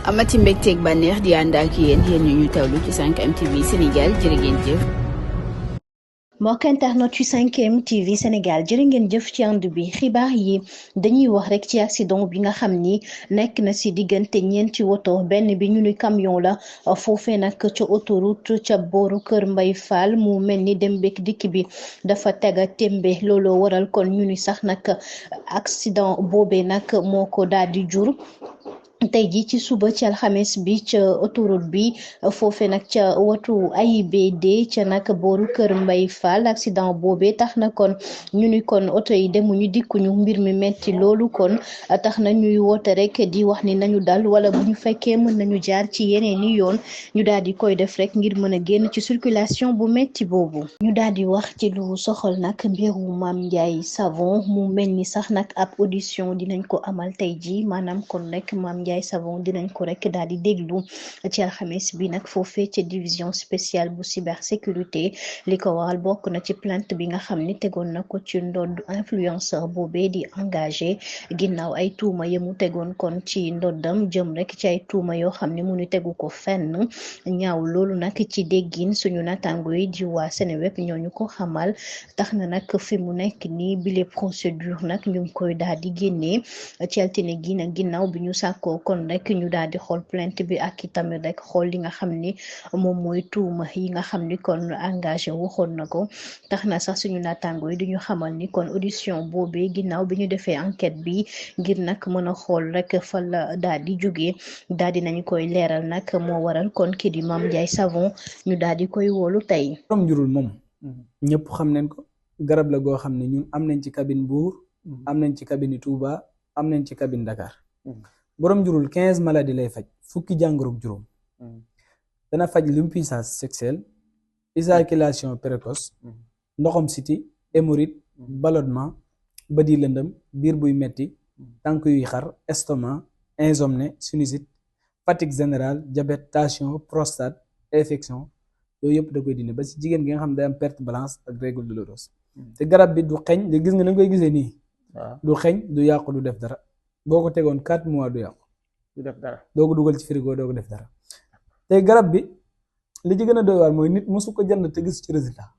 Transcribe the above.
amati mbégteeg bànneex di ànd ak yéen ñu tawlu ci 5M TV Sénégal jërë ngeen jëf. mbokk internet yu 5M TV Sénégal jërë ngeen jëf ci ànd bi xibaar yi dañuy wax rek ci accident bi nga xam ni nekk na si diggante ñeenti woto benn bi ñu ni camion la foofee nag ca autoroute ca booru Kër Mbay Fall mu mel ni dem beek dikk bi dafa tega tembe looloo waral kon ñu ni sax nag accident boobee nag moo ko daal di jur. tey jii ci suba ci alxames bi ca autoroute bi foofe nag ca watu AIBD ca nag booru Kër Mbay Fall accident boobee tax na kon ñu ni kon oto yi demuñu dikkuñu mbir mi metti loolu kon tax na ñuy woote rek di wax ni nañu dal wala bu ñu fekkee mën nañu jaar ci yeneen i yoon ñu daal di koy def rek ngir mën a génn ci circulation bu metti boobu. ñu daal di wax ci lu soxal nag mbiru Mame Ndiaye Savon mu mel ni sax nag ab audition dinañ ko amal tey jii maanaam kon rek Mame Ndiaye Savon dinañ ko rek daal di déglu ci alxames bi nag foofee ca division spéciale bu cybersécurité li ko waral bokk na ci plainte bi nga xam ni tegoon na ko ci ndodd influenceur boobee di engagé ginnaaw ay tuuma yemu tegoon kon ci ndoddam jëm rek ci ay tuuma yoo xam ne mu nu tegu ko fenn ñaaw loolu nag ci déggin suñu natango yi di waa Seneweb ñooñu ko xamal tax na nag fi mu nekk nii bile procédure nag ñu ngi koy daal di génnee ci altine gi nag ginnaaw bi ñu sàkkoo kon rek ñu daal di xool plainte bi ak itamit rek xool li nga xam ni moom mooy tuuma yi nga xam ni kon engagé waxoon na ko tax na sax suñu naataango yi duñu xamal ni kon audition boobee ginnaaw bi ñu defee enquête bi ngir nag mën a xool rek fa la daal di jógee daal di nañu koy leeral nag moo waral kon kii di Mame Ndiaye Savon ñu daal di koy wóolu tey. borom njurul moom ñëpp xam nañ ko garab la goo xam ne ñun am nañ ci cabine Mbour am nañ ci cabine Touba am nañ ci cabine Dakar. borom njurul 15 maladies lay faj fukki jàngoro ak juróom dana faj l'impuissance sexuelle éjaculation précoce ndoxam siti hémorroïde ballonnement bët yi lëndëm biir buy metti tànk yuy xar estomac insomnie sinusite fatigue générale diabète tension prostate infection yooyu yëpp da koy dindi ba si jigéen gi nga xam ne day am perte blanche ak règle douloureuse te garab bi du xeeñ di gis nga ni nga koy gisee nii du xeeñ du yàqu du def dara boo ko tegoon 4 mois du yàqu du def dara doo ko dugal ci frigo doo ko def dara tey garab bi li ci gën a doy waar mooy nit mosu ko jënd te gis ci résultat